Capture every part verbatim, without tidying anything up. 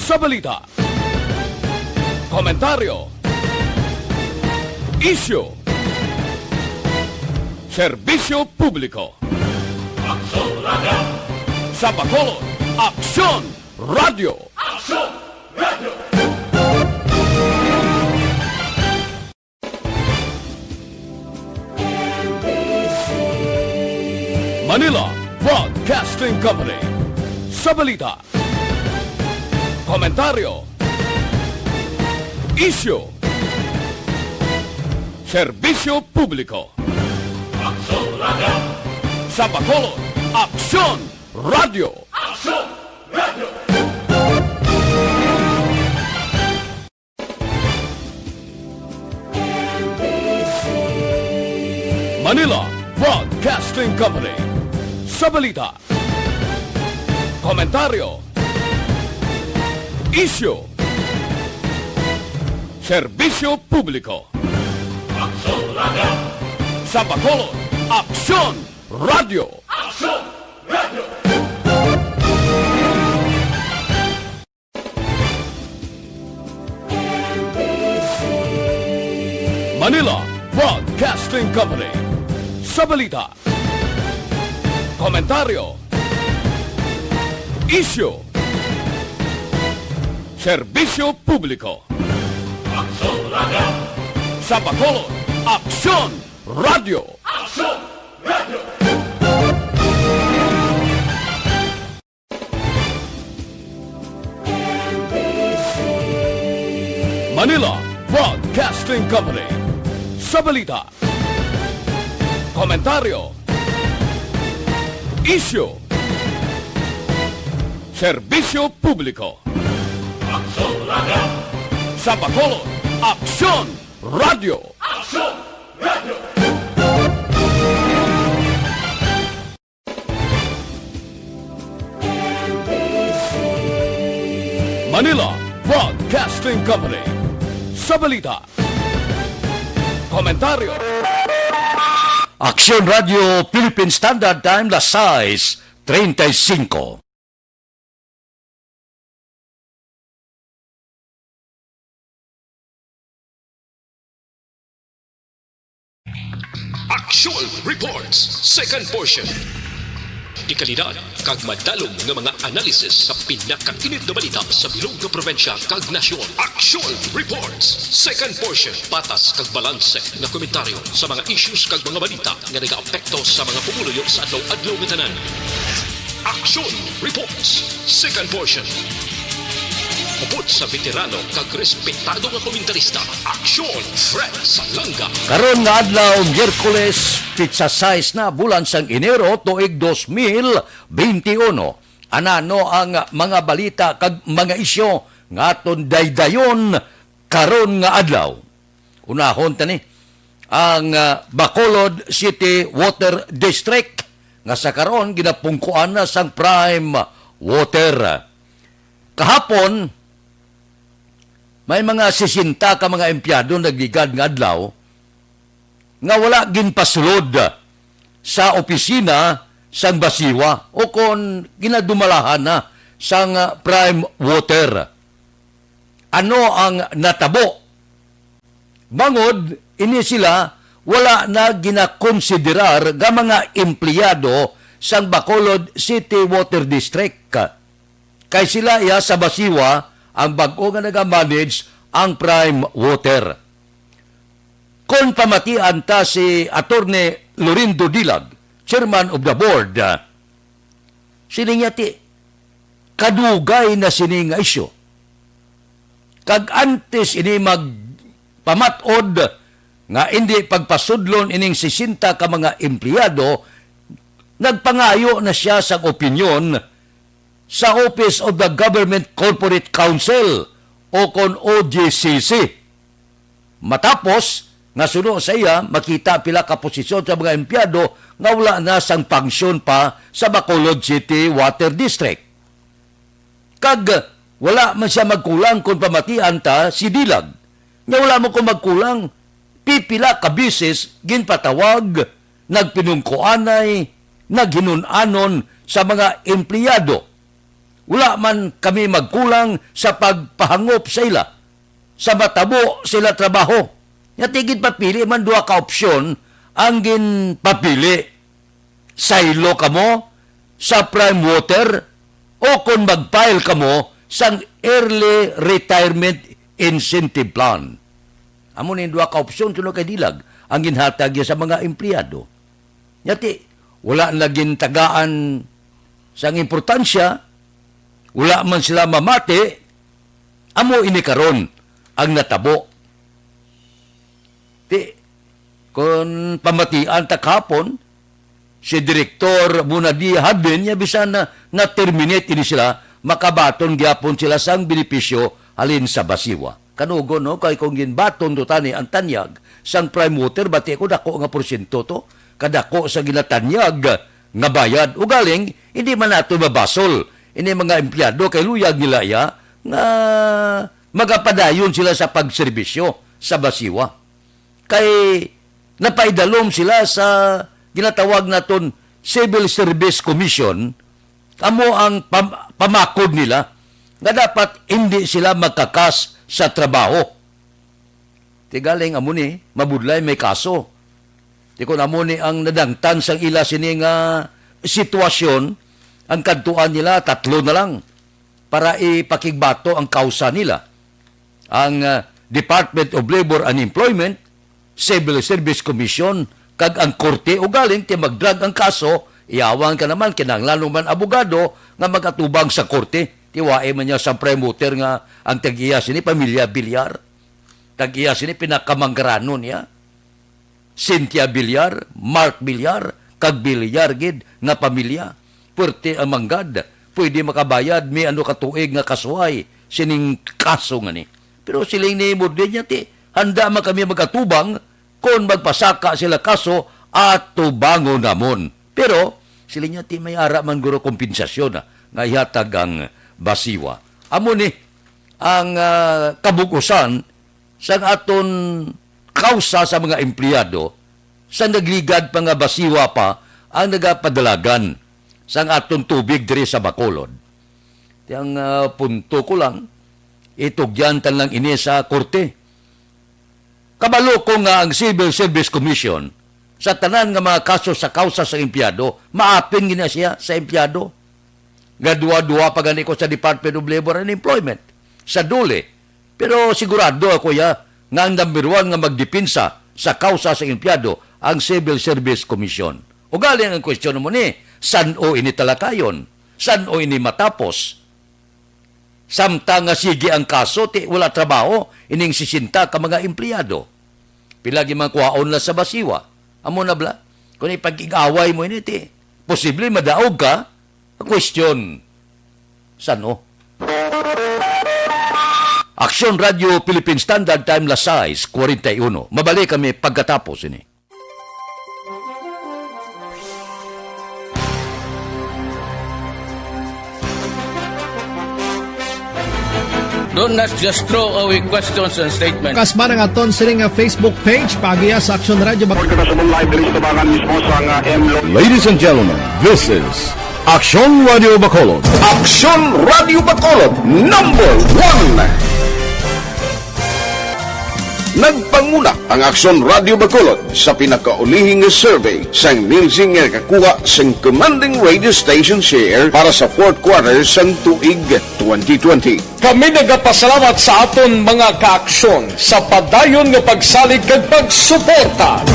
Sa balita, komentaryo, isyu, serbisyo publiko. Aksyon Radio. Sa Bacolod, Aksyon Radio. Aksyon Radio. Manila Broadcasting Company. Sa balita, komentaryo, isyu, serbisyo publiko. Aksyon Radio. Sa Bacolod, Aksyon Radio. Aksyon Radio. Manila Broadcasting Company. Sa balita, komentaryo, isyu, serbisyo publiko. Aksyon Radio. Sa Bacolod, Aksyon Radio. Aksyon Radio. Manila Broadcasting Company. Sa balita, komentaryo, isyu, serbisyo publiko. Aksyon Radio. Sa Bacolod, Aksyon Radio. Aksyon Radio. Manila Broadcasting Company. Sa balita, komentaryo, isyu, serbisyo publiko. Aksyon Radio. Sa Bacolod, Aksyon Radio. Aksyon Radio. Manila Broadcasting Company. Sa balita, komentaryo. Aksyon Radio Philippine Standard Time, las sais treinta y cinco. Aksyon Reports, second portion. Dekalidad kag madalom nga mga analysis sa pinakainit nga balita sa bilog nga probinsya kag nasyon. Aksyon Reports, second portion. Patas kag balanse nga komentaryo sa mga issues kag mga balita nga nagaapekto sa mga pumuluyo sa adlaw-adlaw nga tanan. Aksyon Reports, second portion. Upod sa veterano kag respetado nga komentarista, Aksyon Fred Salanga. Karon nga adlaw, Miyerkules, pitsa sais na, bulan sang Enero, tuig dos mil benti uno. Anano ang mga balita kag mga isyu nga aton daydayon karon nga adlaw? Unahon ta ni ang, ah, Bacolod City Water District, nga sa karon ginapungkuan na sang Prime Water. Kahapon, may mga sesenta ka mga empleyado nagligad nga adlaw nga wala ginpasulod sa opisina sang BACIWA o kon ginadumalahan na sang, ah, Prime Water. Ano ang natabo? Bangod ini, sila wala na ginakonsiderar nga mga empleyado sang Bacolod City Water District, kay sila iya sa BACIWA ang bag-o nga naga-manage ang Prime Water. Kon pamatian ta si Attorney Lorindo Dilag, Chairman of the Board, siling niya ti kadugay na sini nga isyu. Kag antes ini magpamat-od nga indi pagpasudlon ining sesenta ka mga empleyado, nagpangayo na siya sang opinyon sa Office of the Government Corporate Counsel o kon O G C C. Matapos nga suno sa iya, makita pila ka posisyon sa mga empleyado nga wala na sang pangsyon pa sa Bacolod City Water District. Kag wala man sia magkulang kon pamatian ta si Dilag. Nya wala man ko magkulang, pipila ka beses ginpatawag, nagpinungkuanay, naghinun-anon sa mga empleyado. Wala man kami magkulang sa pagpahangop sa ila, sa matabo sa ila trabaho. Nya ti ginpapili man duha ka opsyon ang ginpapili. Saylo kamo sa Prime Water o kon mag-file kamo sang Early Retirement Incentive Plan. Amo ni duha ka opsyon kuno kay dilag ang ginhatag niya sa mga empleyado. Nya ti, wala na gintagaan sang importansya, wala man sila mamati, amo ini karon ang natabo. Ti, kon pamatian ta kahapon, si Direktor Munadi Hadlin, niya bisan na na-terminate ini sila, makabaton gyapon sila sang benepisyo halin sa BACIWA. Kanugon, no? Kay kung ginbaton to tani ang tanyag sang Prime Water, bati ko dako nga porsyento to. Kadako sa ginatanyag nga bayad. Ugaling, hindi man nato mabasol ini mga empleyado kay luyag nila iya nga magapadayon sila sa pagserbisyo sa BACIWA. Kay napaidalom sila sa ginatawag naton Civil Service Commission, amo ang pam-, pamakod nila nga dapat hindi sila magkakas sa trabaho. Ti galing amo ni, mabudlay may kaso. Ti kun amo ni ang nadangtan sang ila sini nga sitwasyon, ang kadtuan nila tatlo na lang para ipakigbato ang kausa nila. Ang, ah, Department of Labor and Employment, Civil Service Commission, kag ang korte, ugaling ti magdrag ang kaso, iyawan ka naman, kinahanglan man abogado nga magatubang sa korte. Tiwae man niya sa Prime Water nga ang tag-iya sini pamilya Villar. Tag-iya sini pinakamanggaranon niya. Cynthia Villar, Mark Villar, kag Villar gid nga pamilya. Puwerte ang manggad, pwede makabayad mi ano ka tuig nga kasuway sining kaso nga ni. Pero siling ni Mordenia, ti, handa man kami magatubang kon magpasaka sila kaso, atubangon namon. Pero siling niya, ti, may ara man guro kompensasyon, ah, nga ihatag ang BACIWA. Amo ni ang, ah, kabug-usan sang aton kausa sa mga empleyado, sa nagligad pa nga BACIWA pa ang nagapadalagan sang aton tubig diri sa Bacolod. Ti ang, ah, punto ko lang, itugyan ta lang ini sa korte. Kabalo ko nga ang Civil Service Commission, sa tanan nga mga kaso sa kausa sa empleyado, maapin gina siya sa empleyado. Nga duha-duha pa gani ko sa Department of Labor and Employment, sa DOLE. Pero sigurado ako, ya, nga ang number one nga magdepensa sa kausa sa empleyado ang Civil Service Commission. Ugaling ang question mo ni, san-o ini talakayon? San-o ini matapos? Samtang nga sige ang kaso, ti wala trabaho ining sesenta ka mga empleyado. Pila gid man kuhaon na sa BACIWA? Amo na bala. Kung ipag-ig-away mo ini, ti posible madaog ka. Ang question, san-o? Aksyon Radio Philippine Standard Time, las sais cuarenta y uno. Mabalik kami pagkatapos ini. Don't not just throw away questions and statements. Kasman ang aton sini nga Facebook page, paagiha sa Aksyon Radio Bac- Report ka sa live diri sa Tabangan mismo sa nga M Lo- Ladies and gentlemen, this is Aksyon Radio Bacolod. Aksyon Radio Bacolod, number one. Nagpanguna ang Aksyon Radio Bacolod sa pinakaulihi nga survey sang Nielsen nga nakakuha sang commanding radio station share para sa fourth quarter sang tuig twenty twenty. Kami nagapasalamat sa aton mga kaaksyon sa padayon nga pagsalig kag pagsuporta.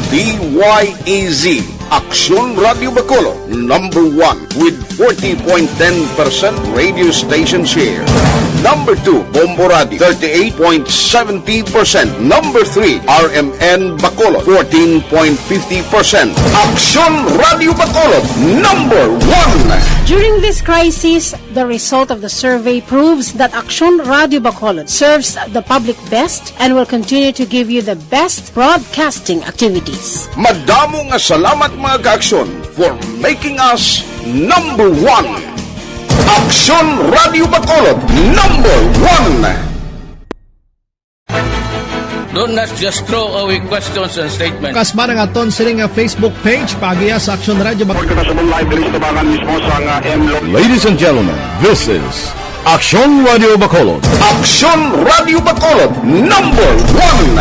D Y E Z, Aksyon Radio Bacolod, number one with forty point ten percent radio station share. Number two, Bombo Radio, thirty-eight point seventy percent. Number three, R M N Bacolod, fourteen point fifty percent. Aksyon Radio Bacolod, number one. During this crisis, the result of the survey proves that Aksyon Radio Bacolod serves the public best and will continue to give you the best broadcasting activities. Madamo nga salamat, mga kaaksyon, for making us number one. Aksyon Radio Bacolod, number one. Don't not just throw away questions and statements. Kasma ang aton sini nga Facebook page, paagiha sa Aksyon Radio Bacolod. Kita sa live diri sa tabangan mismo sa nga M Lo- Ladies and gentlemen, this is Aksyon Radio Bacolod. Aksyon Radio Bacolod, number one.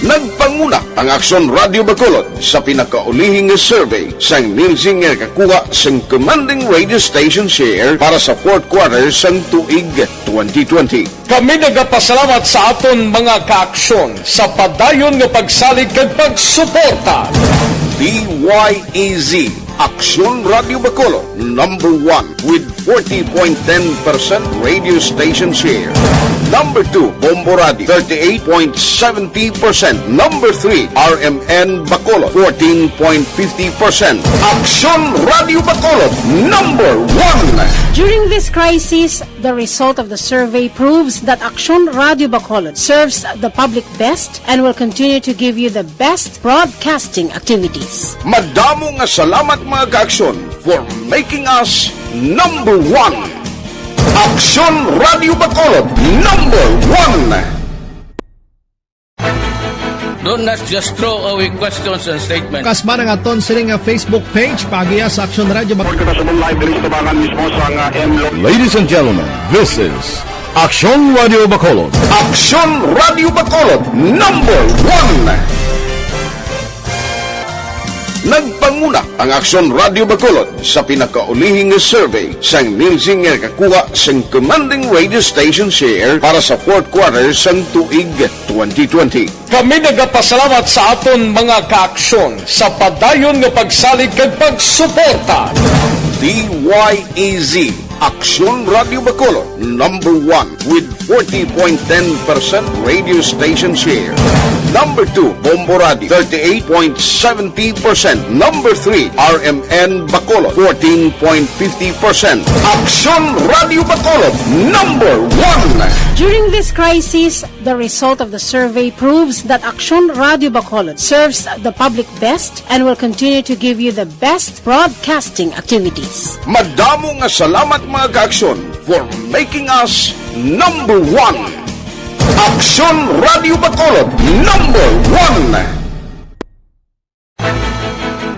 Nagpanguna ang Aksyon Radio Bacolod sa pinakaulihi nga survey sang Nielsen nga nakakuha sang commanding radio station share para sa fourth quarter sang tuig twenty twenty. Kami nagapasalamat sa aton mga kaaksyon sa padayon nga pagsalig kag pagsuporta. D Y E Z, Aksyon Radio Bacolod, number one with forty point ten percent radio station share. Number two, Bombo Radio, thirty-eight point seventy percent. Number three, R M N Bacolod, fourteen point fifty percent. Aksyon Radio Bacolod, number one. During this crisis, the result of the survey proves that Aksyon Radio Bacolod serves the public best and will continue to give you the best broadcasting activities. Madamo nga salamat, mga kaaksyon, for making us number one. Aksyon Radio Bacolod, number one. Don't not just throw away questions and statements. Kasma ang aton sini nga Facebook page, paagiha sa Aksyon Radio Bacolod. Kita sa live diri sa tabangan mismo sa nga M Lo- Ladies and gentlemen, this is Aksyon Radio Bacolod. Aksyon Radio Bacolod, number one. Nagpanguna ang Aksyon Radio Bacolod sa pinakaulihi nga survey sang Nielsen nga nakakuha sang commanding radio station share para sa fourth quarter sang tuig twenty twenty. Kami nagapasalamat sa aton mga kaaksyon sa padayon nga pagsalig kag pagsuporta. D Y E Z, Aksyon Radio Bacolod, number one with forty point ten percent radio station share. Number two, Bombo Radio, thirty-eight point seventy percent. Number three, R M N Bacolod, fourteen point fifty percent. Aksyon Radio Bacolod, number one. During this crisis, the result of the survey proves that Aksyon Radio Bacolod serves the public best and will continue to give you the best broadcasting activities. Madamo nga salamat, mga kaaksyon, for making us number one. Aksyon Radio Bacolod, number one.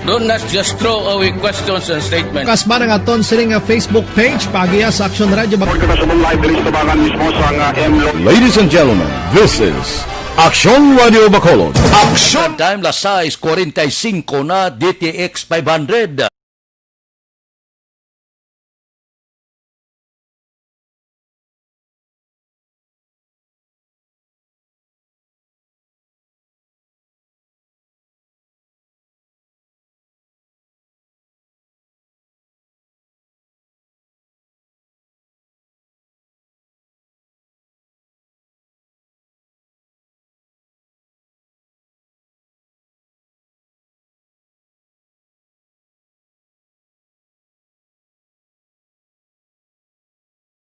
Don't not just throw away questions and statements. Kasma ang aton sini nga Facebook page, paagiha sa Aksyon Radio Bacolod. Kita sa live diri sa tabangan mismo sa nga M Lo- Ladies and gentlemen, this is Aksyon Radio Bacolod. Aksyon Time, las sais kwarenta y cinco na, D T X five hundred.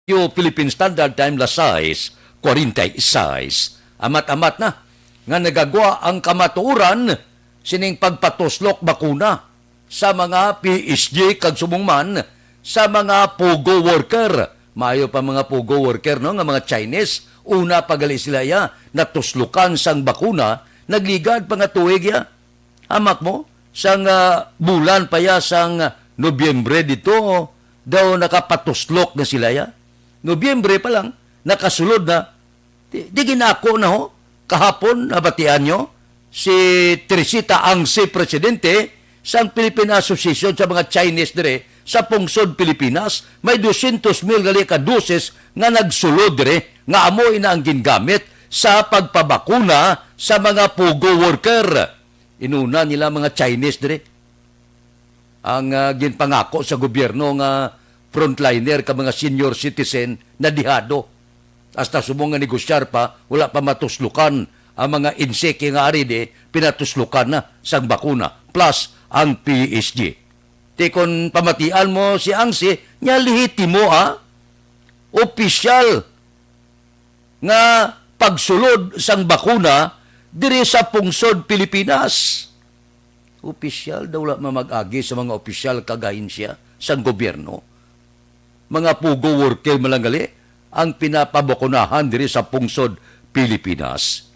Philippine Standard Time, las sais kwarenta y seis. Amat-amat na nga nagagwa ang kamatuoran sining pagpatuslok bakuna sa mga P S G kag subong man sa mga POGO worker. Maayo pa mga POGO worker, no, nga mga Chinese, una pa gali sila iya natuslokan sang bakuna, nagligad pa nga tuig iya. Hamak mo, sang, ah, bulan pa iya sang Nobyembre dito, daw nakapatuslok na sila iya. Nobyembre pa lang, nakasulod na. Di, di ginako na, ho. Kahapon, nabatian nyo, si Teresita Angse, presidente sang Philippine Association sa mga Chinese dire sa pungsod Pilipinas, may dosyentos mil gali ka doses nga nagsulod dire nga amo ina ang gingamit sa pagpabakuna sa mga POGO worker. Inuna nila mga Chinese dire. Ang, ah, ginpangako sa gobyerno nga frontliner ka mga senior citizen nadihado. Hasta subong nga negosyar pa, wala pa matuslokan ang mga inseke nga ari di, pinatuslokan na sang bakuna, plus ang P S G. Ti kon pamatian mo si Angse, nya lehitimo, ah, opisyal nga pagsulod sang bakuna diri sa pungsod Pilipinas. Opisyal daw, wala mamag-agi sa mga opisyal kag ahensya sang gobyerno. Mga POGO worker man lang gali ang pinapabakunahan diri sa pungsod Pilipinas.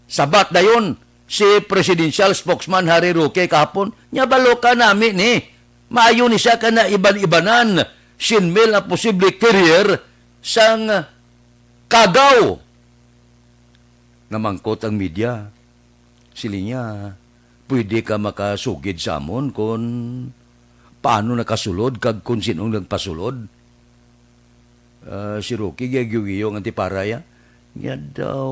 Sabat dayon si Presidential Spokesman Harry Roque kahapon, "Nya balo ka nami ni. Maayo ni siya ka na iban-ibanan, siyam mil ang posible carrier sang kagaw." Namangkot ang media. Siling niya, "Pwede ka makasugid sa amon kon paano nakasulod kag kon sin-o nagpasulod?" Ah, si Roque, giyagiyo-giyo ang antipara, ya. Niya daw,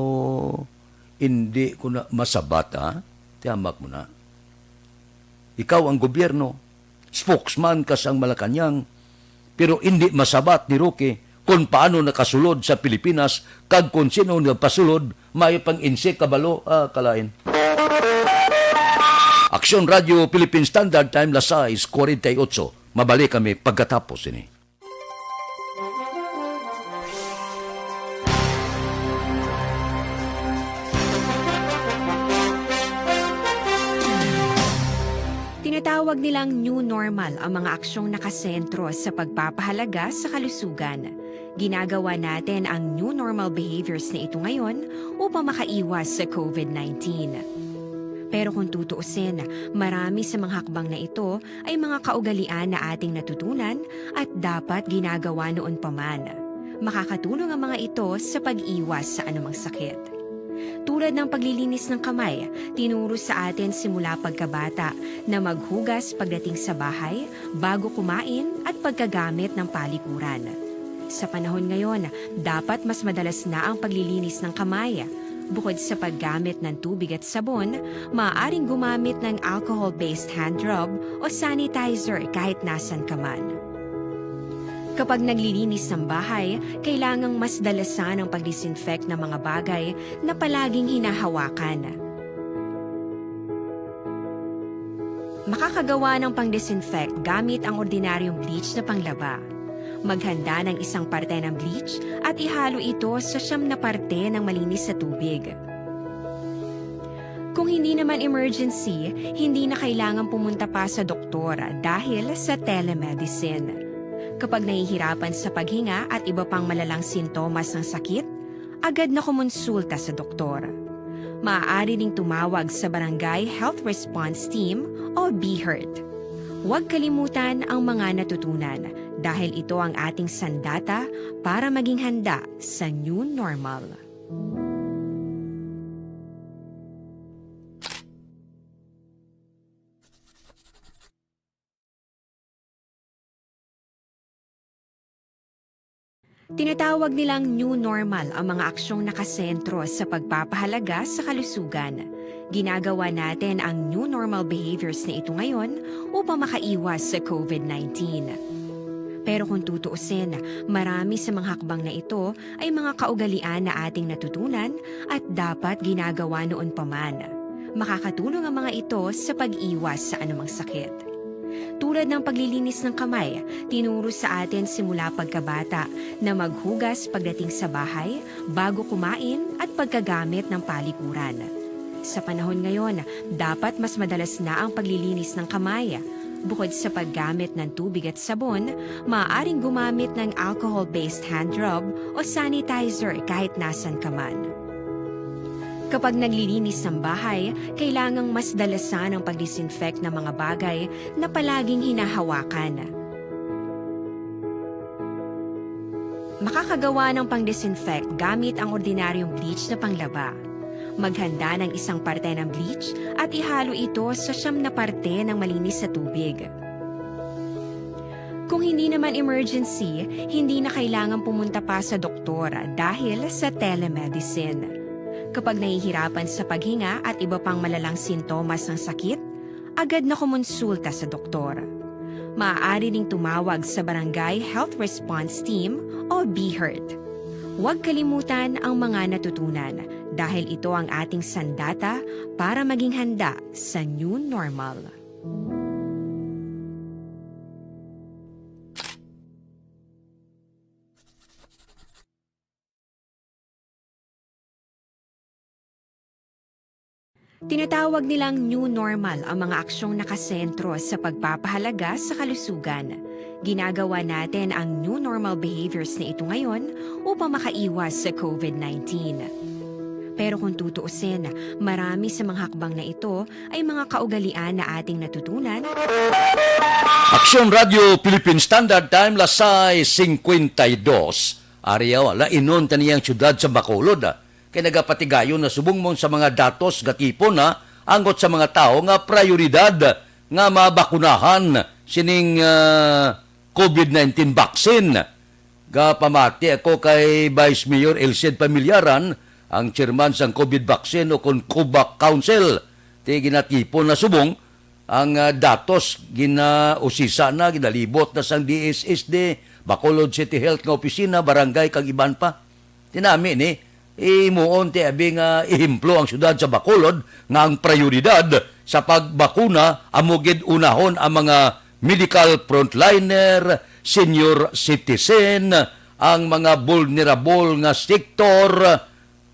"Indi ko na masabat, ha? Tiyamak mo na. Ikaw ang gobyerno, spokesman ka sang Malacañang, pero indi masabat ni Roque kon paano nakasulod sa Pilipinas kag kon sin-o nagpasulod, maayo pang insik kabalo, ah, kalain." Aksyon Radio Philippine Standard Time, las sais cuarenta y ocho. Mabalik kami pagkatapos ini. Tinatawag nilang new normal ang mga aksyong nakasentro sa pagpapahalaga sa kalusugan. Ginagawa natin ang new normal behaviors na ito ngayon upang makaiwas sa covid nineteen. Pero kung tutuusin, marami sa mga hakbang na ito ay mga kaugalian na ating natutunan at dapat ginagawa noon pa man. Makakatulong ang mga ito sa pag-iwas sa anumang sakit. Tulad ng paglilinis ng kamay, tinuro sa atin simula pagkabata na maghugas pagdating sa bahay, bago kumain, at pagkagamit ng palikuran. Sa panahon ngayon, dapat mas madalas na ang paglilinis ng kamay. Bukod sa paggamit ng tubig at sabon, maaaring gumamit ng alcohol-based hand rub o sanitizer kahit nasan ka man. Kapag naglilinis ng bahay, kailangang mas dalasan ang pag-disinfect ng mga bagay na palaging hinahawakan. Makakagawa ng pang-disinfect gamit ang ordinaryong bleach na panglaba. Maghanda ng isang parte ng bleach at ihalo ito sa siyam na parte ng malinis na tubig. Kung hindi naman emergency, hindi na kailangan pumunta pa sa doktor dahil sa telemedicine. Kapag nahihirapan sa paghinga at iba pang malalang sintomas ng sakit, agad na kumonsulta sa doktor. Maaari ding tumawag sa Barangay Health Response Team o BHERT. Huwag kalimutan ang mga natutunan dahil ito ang ating sandata para maging handa sa new normal. Tinatawag nilang new normal ang mga aksyong nakasentro sa pagpapahalaga sa kalusugan. Ginagawa natin ang new normal behaviors na ito ngayon upang makaiwas sa covid nineteen. Pero kung tutuusin, marami sa mga hakbang na ito ay mga kaugalian na ating natutunan at dapat ginagawa noon pa man. Makakatulong ang mga ito sa pag-iwas sa anumang sakit. Tulad ng paglilinis ng kamay, tinuro sa atin simula pagkabata na maghugas pagdating sa bahay, bago kumain, at pagkagamit ng palikuran. Sa panahon ngayon, dapat mas madalas na ang paglilinis ng kamay. Bukod sa paggamit ng tubig at sabon, maaaring gumamit ng alcohol-based hand rub o sanitizer kahit nasan ka man. Kapag naglilinis ng bahay, kailangang mas dalasan ang pag-disinfect ng mga bagay na palaging hinahawakan. Makakagawa ng pang-disinfect gamit ang ordinaryong bleach na panglaba. Maghanda ng isang parte ng bleach at ihalo ito sa siyam na parte ng malinis na tubig. Kung hindi naman emergency, hindi na kailangan pumunta pa sa doktor dahil sa telemedicine. Kapag nahihirapan sa paghinga at iba pang malalang sintomas ng sakit, agad na kumonsulta sa doktor. Maaari ding tumawag sa Barangay Health Response Team o BHERT. Huwag kalimutan ang mga natutunan dahil ito ang ating sandata para maging handa sa new normal. Tinatawag nilang new normal ang mga aksyong nakasentro sa pagpapahalaga sa kalusugan. Ginagawa natin ang new normal behaviors na ito ngayon upang makaiwas sa COVID nineteen. Pero kung tutuusin, marami sa mga hakbang na ito ay mga kaugalian na ating natutunan. Aksyon Radio Philippine Standard Time, lasay singkwenta y dos. Ari, ah, lainon ta niyang siyudad sa Bacolod, ah. Kay nagapatigayon na subong mo sa mga datos gatipon, ah, angot sa mga tawo nga prayoridad nga mabakunahan sining, ah, COVID nineteen vaccine. Gapamati ako kay Vice Mayor Elcid Pamilyaran, ang chairman sang COVID vaccine o kon COVAC Council. Ti ginatipon na subong ang, ah, datos ginausisa na, ginalibot na sang D S S D, Bacolod City Health nga opisina, barangay, kag iban pa. Ti nami ni, imuon ti abi nga ehemplo ang siyudad sa Bacolod nga ang prayoridad sa pagbakuna amo gid unahon ang mga medical frontliner, senior citizen, ang mga vulnerable nga sektor,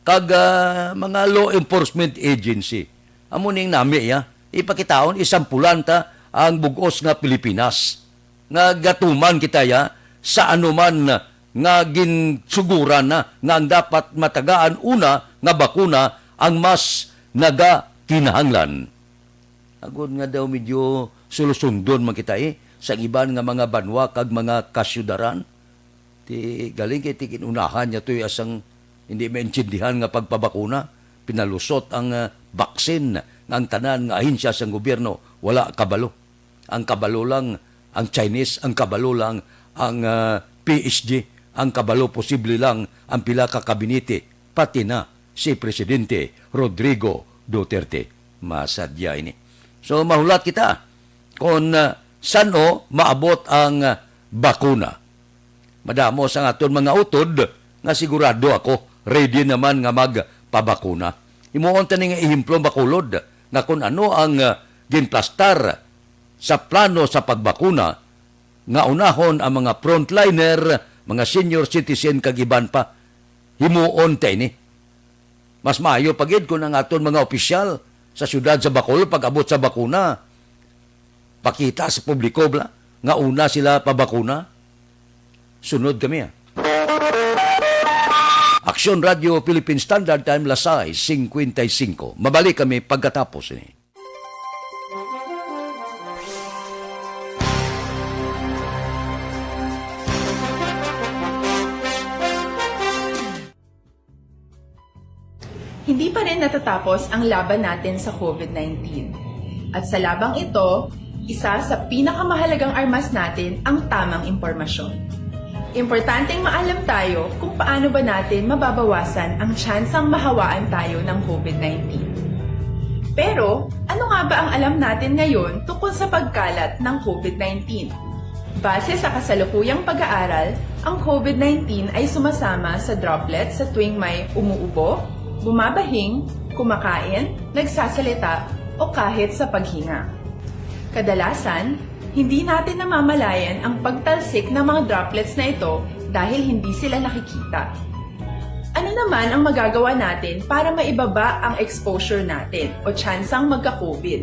kag, ah, mga law enforcement agency. Amo ning nami, ya. Ipakitaon, isampulan ta ang bug-os nga Pilipinas nga gatuman kita, ya, sa anuman nga ginsuguran na nga ang dapat matagaan una nga bakuna ang mas nagakinahanglan. Agod nga daw medyo sulusundon man kita, eh, sa iban nga mga banwa kag mga kasyudaran. Ti galing kay ti gin-unahan niya to'y asang hindi maintindihan nga pagpabakuna, pinalusot ang, ah, baksin nga ang tanan nga ahensya sang gobyerno wala kabalo. Ang kabalo lang ang Chinese, ang kabalo lang ang, ah, P S G, ang kabalo posible lang ang pila ka kabinete, pati na si Presidente Rodrigo Duterte. Masadya ini. So, mahulat kita kon, ah, san-o maabot ang, ah, bakuna. Madamo sang aton mga utod nga sigurado ako ready naman nga magpabakuna. Himuon ta ni nga ehemplo, Bacolod, nga kon ano ang, ah, ginplastar sa plano sa pagbakuna, nga unahon ang mga frontliner, mga senior citizen, kag iban pa. Himuon ta ini. Mas maayo pa gid kon ang aton mga opisyal sa siyudad sa Bacolod, pag-abot sa bakuna, pakita sa publiko bala nga una sila pabakuna. Sunod kami, ah. Aksyon Radio Philippine Standard Time, lasay singkwenta y singko. Mabalik kami pagkatapos ini. Hindi pa rin natatapos ang laban natin sa COVID nineteen. At sa labang ito, isa sa pinakamahalagang armas natin ang tamang impormasyon. Importanteng maalam tayo kung paano ba natin mababawasan ang tsansang mahawaan tayo ng COVID nineteen. Pero, ano nga ba ang alam natin ngayon tungkol sa pagkalat ng COVID nineteen? Base sa kasalukuyang pag-aaral, ang COVID nineteen ay sumasama sa droplets sa tuwing may umuubo, bumabahing, kumakain, nagsasalita, o kahit sa paghinga. Kadalasan, hindi natin namamalayan ang pagtalsik ng mga droplets na ito dahil hindi sila nakikita. Ano naman ang magagawa natin para maibaba ang exposure natin o tsansang magka-COVID?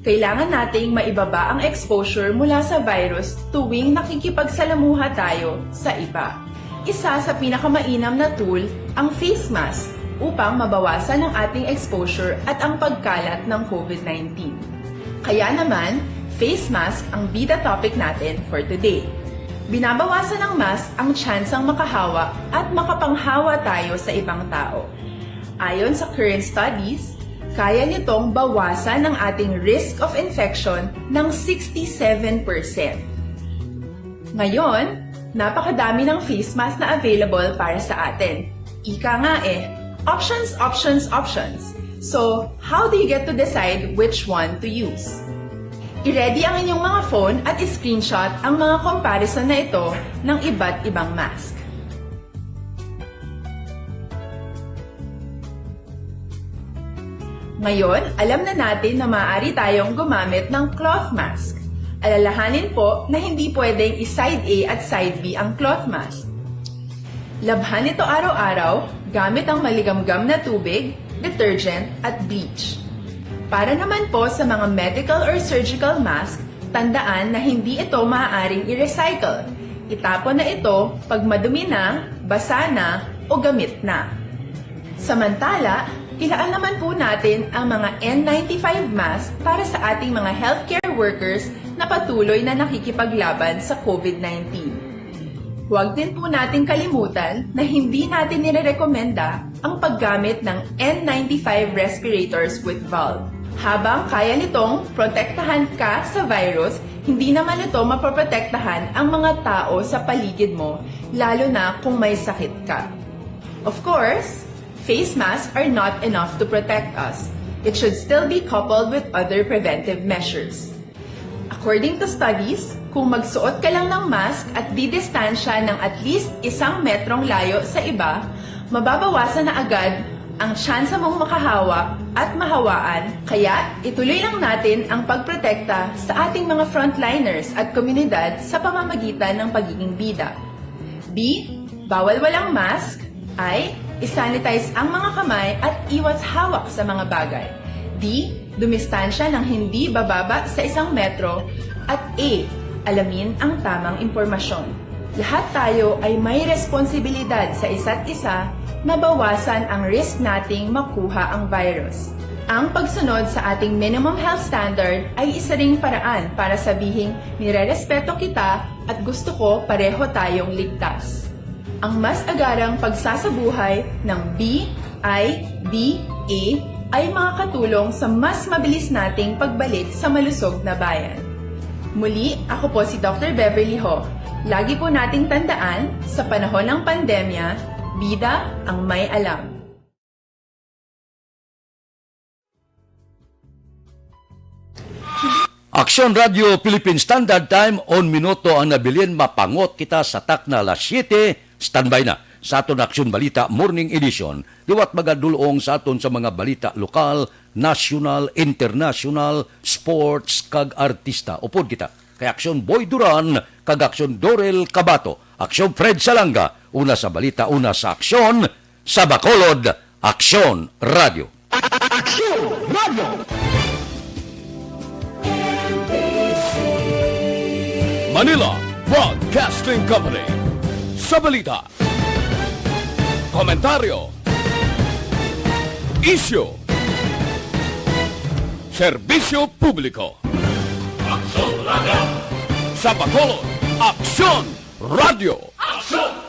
Kailangan nating maibaba ang exposure mula sa virus tuwing nakikipagsalamuha tayo sa iba. Isa sa pinakamainam na tool ang face mask upang mabawasan ang ating exposure at ang pagkalat ng COVID nineteen. Kaya naman, face mask ang bida topic natin for today. Binabawasan ng mask ang tsansang makahawa at makapanghawa tayo sa ibang tao. Ayon sa current studies, kaya nitong bawasan ang ating risk of infection ng sixty-seven percent. Ngayon, napakadami ng face mask na available para sa atin. Ika nga eh, options, options, options. So, how do you get to decide which one to use? I-ready ang inyong mga phone at i-screenshot ang mga comparison na ito ng iba't ibang mask. Ngayon, alam na natin na maaari tayong gumamit ng cloth mask. Alalahanin po na hindi pwedeng i-side A at side B ang cloth mask. Labhan ito araw-araw gamit ang maligamgam na tubig, detergent, at bleach. Para naman po sa mga medical or surgical mask, tandaan na hindi ito maaaring i-recycle. Itapon na ito pag madumi na, basa na, o gamit na. Samantala, ilaan naman po natin ang mga N ninety-five mask para sa ating mga healthcare workers na patuloy na nakikipaglaban sa COVID nineteen. Huwag din po nating kalimutan na hindi natin nirerekomenda ang paggamit ng N ninety-five respirators with valve. Habang kaya nitong protektahan ka sa virus, hindi naman ito mapoprotektahan ang mga tao sa paligid mo, lalo na kung may sakit ka. Of course, face masks are not enough to protect us. It should still be coupled with other preventive measures. According to studies, kung magsuot ka lang ng mask at didistansya ng at least isang metrong layo sa iba, mababawasan na agad ang tsansa mong makahawak at mahawaan, kaya ituloy lang natin ang pagprotekta sa ating mga frontliners at komunidad sa pamamagitan ng pagiging bida. B, bawal walang mask. I, isanitize ang mga kamay at iwas hawak sa mga bagay. D, dumistansya ng hindi bababa sa isang metro. At E, alamin ang tamang impormasyon. Lahat tayo ay may responsibilidad sa isa't isa na bawasan ang risk nating makuha ang virus. Ang pagsunod sa ating minimum health standard ay isa ring paraan para sabihing nirerespeto kita at gusto ko pareho tayong ligtas. Ang mas agarang pagsasabuhay ng B I D A ay makakatulong sa mas mabilis nating pagbalik sa malusog na bayan. Muli, ako po si Doctor Beverly Ho. Lagi po nating tandaan, sa panahon ng pandemya, bida ang may alam. Aksyon Radio Philippine Standard Time, on minuto ang nabilin, mapangot kita sa takna alas siyete. Standby na sa aton Aksyon Balita Morning Edition. Liwat magadulong sa aton sa mga balita lokal, nasyonal, internasyonal, sports, kag artista. Upod kita kay Aksyon Boy Duran kag Aksyon Dorel Cabato, Aksyon Fred Salanga, una sa balita, una sa aksyon, sa Bacolod, Aksyon Radio. Aksyon Radio. Manila Broadcasting Company. Sa balita, komentaryo, isyu, serbisyo publiko. Aksyon Radio. Sa Bacolod, Aksyon Radio. Aksyon